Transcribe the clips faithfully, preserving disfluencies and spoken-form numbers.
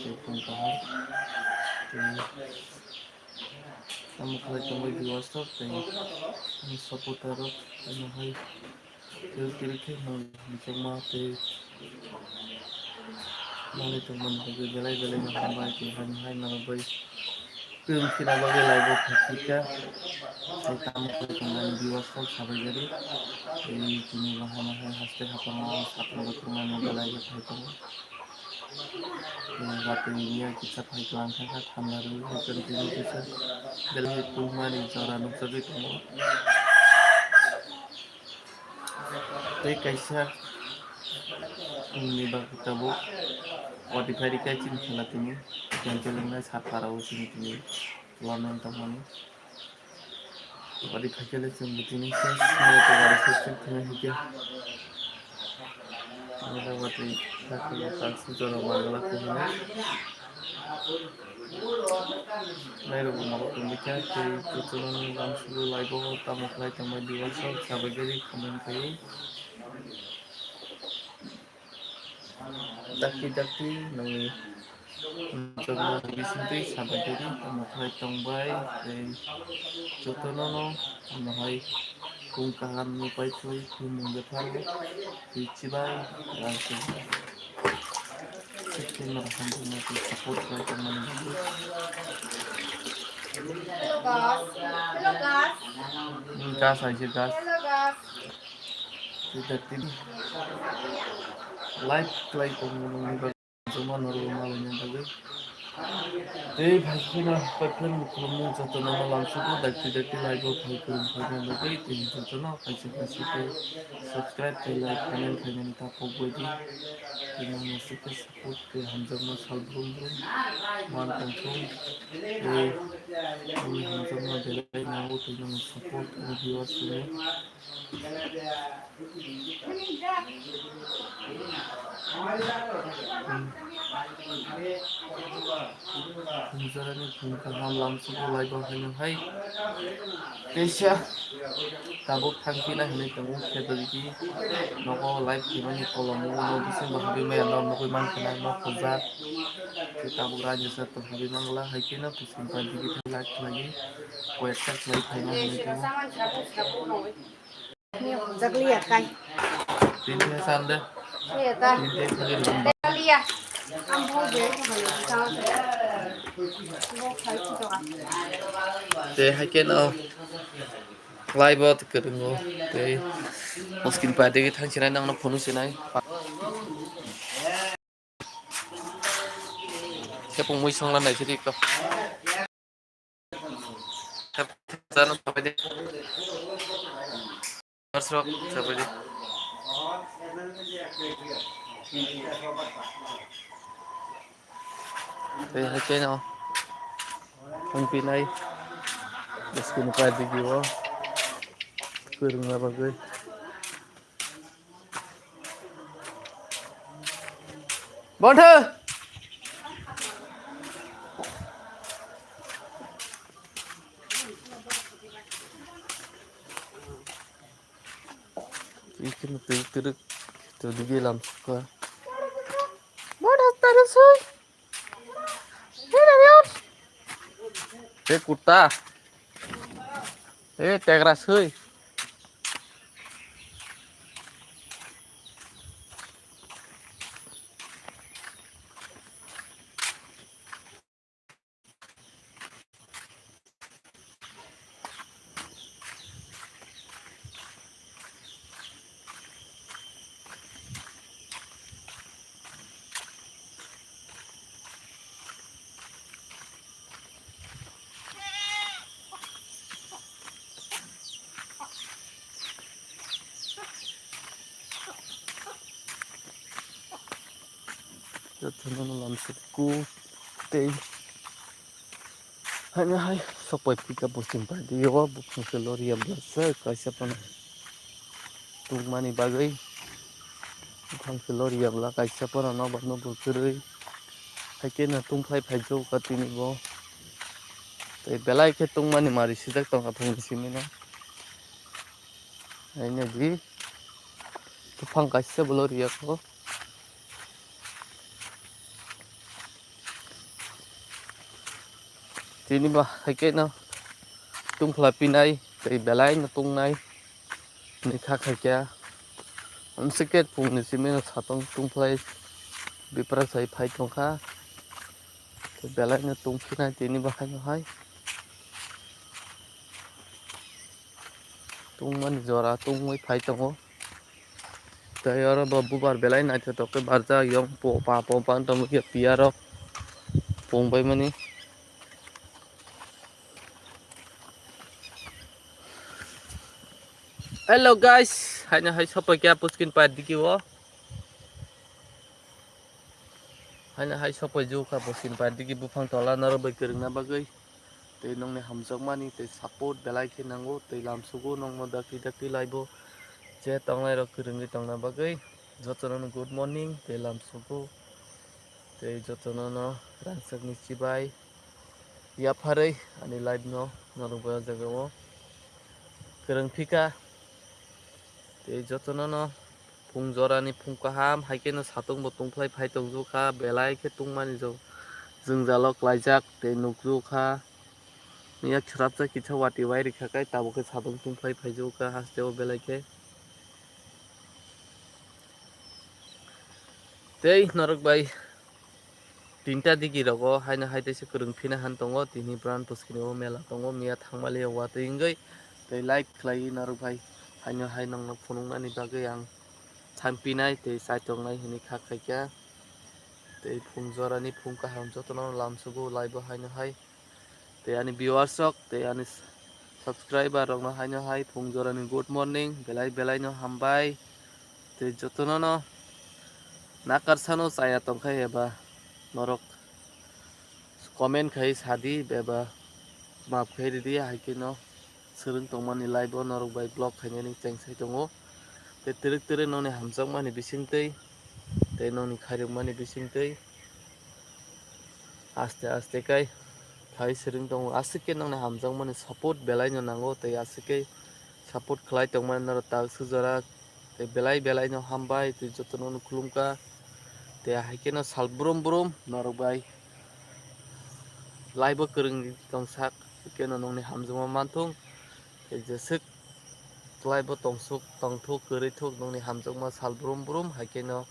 tei phung kaham. Tei tamo khlai tongwi viewers rok tei ani supporter rok, ano hai kiri kiri khe nwng muchungma tei manwi tongmani bagwi belai belai no hambai tei haino hai norok bai kwrwng khina bagwi live o phaikha. Tei tamo khlai tongmani viewers rok sabai gari tei chini bahai no hai haste hapang o satro rok tongmani belai bo phai tongo. Watwi miya kisa phai tong kha, thanda rwui hai chwng tini kisa belai tungmani jora nukjagwi tongo. Tei kaisa wngni bagwi tabuk watwi phai rikha chini khela tini, tei belai nai sat para o chini tini tournament tongmani. Wari khaikhe le chwng bwtwini khe swnai tongmani khe chwng thangwi hwnkhe. Nokha watwi khaikhe le talsu jora manglak tongmani. Nairok bo nokha tongwi kha tei kuchukmani lamsugo live o tamo khlai tongmani viewers rok sabai gari comment khlaiwi. Dakti dakti nangni muchungma bisingtwi sabai tongdi, tamo khlai tongbai, tei jotono no ano hai kung kaham ni paithai khulumung bwthar twi chibai rang tong. Sixteen no hamjakma tei support khlai tongmani bagwi. Hello, guys. Hello, guys. Hmm, gas hai se gas. Hello, guys. Live khlai tongmani bagwi jotono norok malaina bagwi. Tei phaikhe no paithai khulumung jotono no lamsugo dakti dakti live o phai khulum khlaina bagwi tei jotono kaisa kaisa khe subscribe tei like comment khlainani ta pok baidi. Tei nang naisik khe support tei hamjakma sal brum brum man tongthung tei nini hamjakma belai nango tei nang support tei viewers rokni. Phungjorani phung kaham lamsugo laibo haino hai. Teisa tabuk thangpina hinwi tongo khe tongdi nogo live khaimani kolom o no bisingo habwi maya no nugwi mankha na nok khojak. Tei tabuk raini sa tong habwi mangla hai kheno. Sumpai digi thai live khlaiwi, koyekta khlai phaina hinwi tong. Jakliya kai. Tin thai san de. Liya ta. Tin thai khali rung. Liya. Am bo je ko bani sa. Bo khai chi to ka. Te hai ke no. Live bot kwrwngo. Te muskin pa digi thang sinai nang no phone sinai. Tepung mui songla nai sidi ko. Tep-, jano sabai di. Marsrok sabai di. Tei hai khe no thangpinai school ni paidigi o kwrwngna bagwi. Bonthe! Twi kheno twi kwrwk, twi digi lam sukha. Bonthe, taro sui. Hey, Daniel. Hey, kuta. Hey, tegra sui. Jotono no lam sukhu tei haino hai sokpai phika bo chwng paidi o buphang se loriya bwlasa kaisa phano tungmani bagwi buphang se loriya bwla kaisa phano nobar no bo kwrwi hai khe no tungkhlai phaijak o tini bo tei belai khe tungmani mari sijak tongkha phungni simi no. Haino di buphang kaisa bo loriya kho. Tini bo hai khe no tungphla pinai tei belai no tungnai ni kha khai khe. Amsike pungni simi no satong tungphlai bipra sai phai tongkha. Tei belai no tungphinai tini bo hai no hai. Tungmani jora tungwi phai tongo. Tei oro bo bubar belai naithotok khe barjak, yong po pa po pa wng tongmani khe piya rok pung bai mani. Hello guys, haino hai sopai khe Pushkin Park digi o. Haino hai sopai jukha Pushkin Park digi buphang tola norok bai kwrwngna bagwi. Tei nongni hamjakmani tei support belai khe nango, tei lamsugo nongno dakti dakti laibo je tongnai rok kwrwngwi tongna bagwi. Jotono no good morning tei lamsugo, tei jotono no rangchakni chibai yapharwi ani live no norok bai o jaga o kwrwng phika. Tei jotono no phung jorani phung kaham, hai khe no satung bo tungphlai phai tongju kha, belai khe tungmani jwng-, jwngjalo klaijak tei nukju kha. Miya khwrapsa kisa wati wai rikha khe tabuk khe satung tungphlai phaijugo kha haste o belai khe. Tei norok bai tinta digi rogo haino hai teisa kwrwng phina han tongo, tini brand Pushkini o mela tongo, miya thangmali o watwi wngwi tei live khlaiwi norok bai haino hai nongno phunuknani bagwi ang thampinai tei chaitongnai hinwi kha khaikha. Tei phung jorani phung kaham jotono lamsugo live o haino hai. Tei ani viewers rok tei ani subscriber rokno haino hai phung jorani good morning, belai belai no hambai. Tei jotono no nakarsano chaya tongkha eba norok comment khai sadi eba maaf khai ridi, hai khe no swrwng tongmani live o norok bai vlog khainani chengsai tongo. Tei twrwk twrwk nongni hamjakmani bisingtwi tei nongni khairokmani bisingtwi aste aste kai khai swrwng tongo. Aswk khe nongni hamjakmani support belai no nango, tei aswk khe support khlai tongmani norok tak swk jora. Tei belai belai no hambai, tei jotono no khulumkha. Tei hai khe no sal brum brum norok bai live o kwrwng tongsak, hai khe no nongni hamjakma manthung. Tei jeswk live o tongsuk tongthuk kwrwi thuk nongni hamjakma sal brum brum hai khe no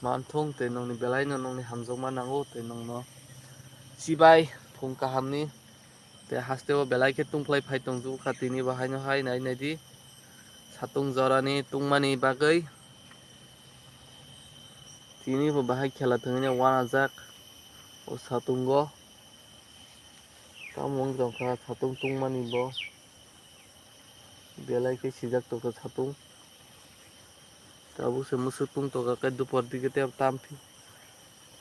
manthung tei nongni belai no nongni hamjakma nango tei nongno chibai phung kahamni. Tei haste o belai khe tungphlai phai tongjugo kha tini bo haino hai nai nai di satung jorani tungmani bagwi. Tini bo bahai khela thwngwi wanajak o satungo. Tamo wng tongkha satung tungmani bo. Belai khe sijak tongkha satung. Tabuk se mwswk tung tongkha khe dupor digi tei tam phi.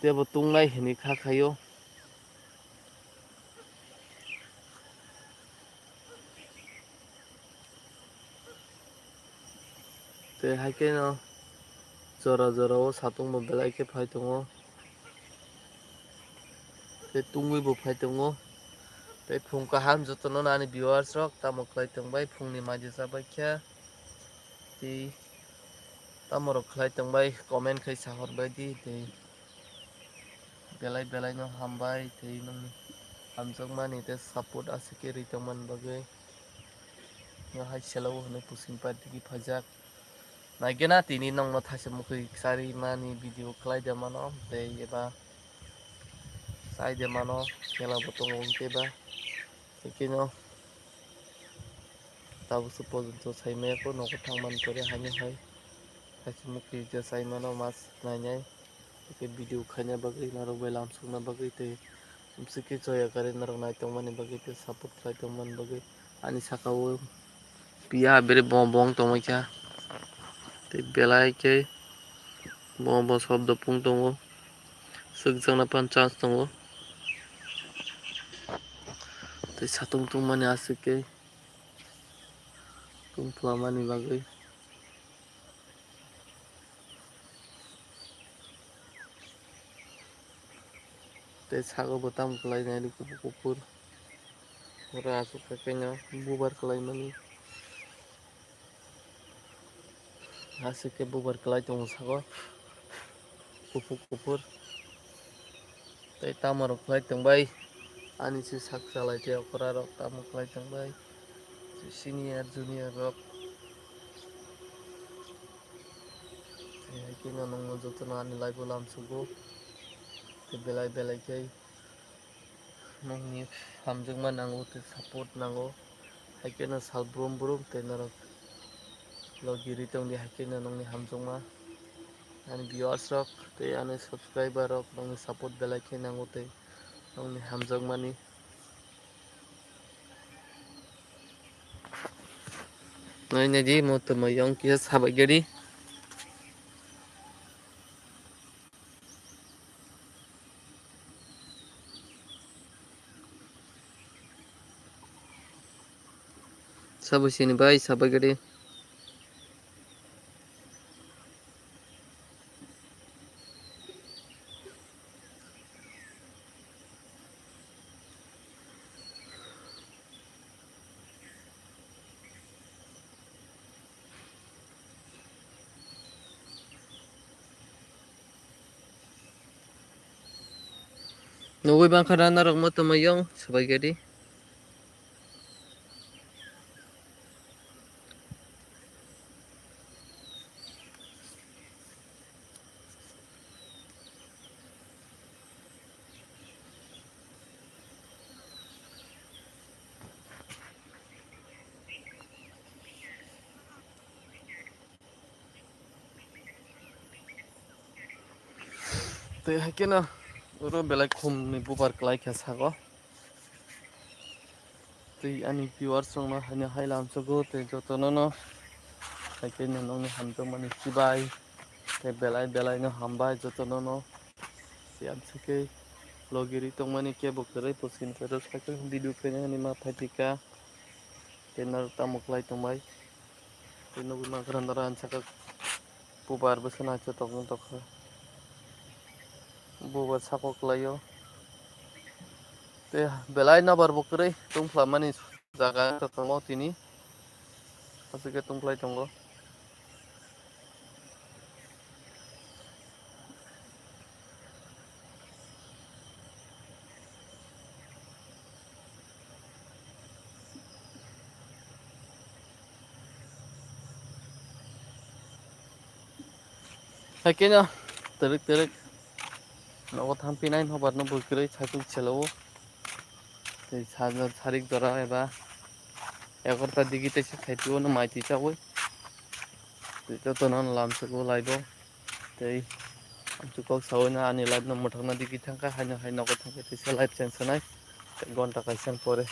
Tei bo tungnai hinwi kha khaio. Tei hai khe no jora jora o satung bo belai khe phai tongo. Tei tungwi bo phai tongo. Tei phung kaham jotono ani viewers rok tamo khlai tongbai phungni maji chabai khe. Tei tamo rok khlai tongbai comment khai sahor bai di tei. Belai belai no hambai tei nongni hamjakmani tei support aswk khe ri tongmani bagwi. No hai selo hwnwi puching party ki phaijak. Naikhe na tini nongno thaisa mukhui chari mani video khlai de mano tei eba chai de mano, kela bo tongo wngkhe ba. Tei khe no tabuk se pojonto sai maya kho nogo thang mani pore haino hai. Thaisa mukhui je chai mano mas nainai. Tei video khaina bagwi norok bai lamsokna bagwi tei amswk khe choya kari norok nai tongmani bagwi tei support khlai tongmani bagwi ani saka o piya bere bong bong tongmai kha tei belai khe bong bong sobdo pung tongo, swkjakna pan chance tongo tei satung tungmani aswk khe tungphla mani bagwi. Tei sago bo tamo kwlai nai rw kuphur kuphur. Oro aswk khe khaino bubar kwlai mani. Aswk khe bubar kwlai tongo sago kuphur kuphur. Tei tamo rok kwlai tongbai. Ani se sak chalai tei okra rok tamo khlai tong bai. Senior junior rok. Tei hai khe no nongno jotono ani live o lamsugo. Tei belai belai khe nongni hamjakma nango tei support nango. Hai khe no sal brum brum tei norok logi ri tongdi, hai khe no nongni hamjakma. Ani viewers rok tei ani subscriber rok nongni support belai khe nango tei nongni hamjakmani. Nai nai di mo tamo yong kisa sabai gari. Sabo sini bai sabai gari. Nugui bangkha na norok mo tamo yong sabai gari. Tei hai khe no oro belai khum ni bubar kwlai kha sago. Tei ani viewers rok no haino hai lamsogo tei jotono no hai khe no nongni hamjakmani chibai tei belai belai no hambai jotono no. Tei amsike logi ri tongmani kebo kwrwi pusin kwrwi cycle video khaina hwnwi ma phaipika tei norok tamo khlai tongbai. Tei nugui mankha norok ang saka bubar bwskango naithotok wngtokha. Bubar sako kwlaio. Tei belai nobar bo kwrwi tongphlamani jaga wngtokha tini. Aswk khe tongphlai tongo. Hai khe no twrwk twrwk nogo thang pinai nobar no bo kwrwi cycle chelao. Tei sa-, sarik jora eba egarota digi tei se saitwi o no mai twi chaui. Tei jotono no lamsugo live o. Tei amsuk kok saui no ani live no mwthangna digi thangkha, haino hai nogo thangkha tei se live cheng sanai. Tei gonta kaisa ni pore.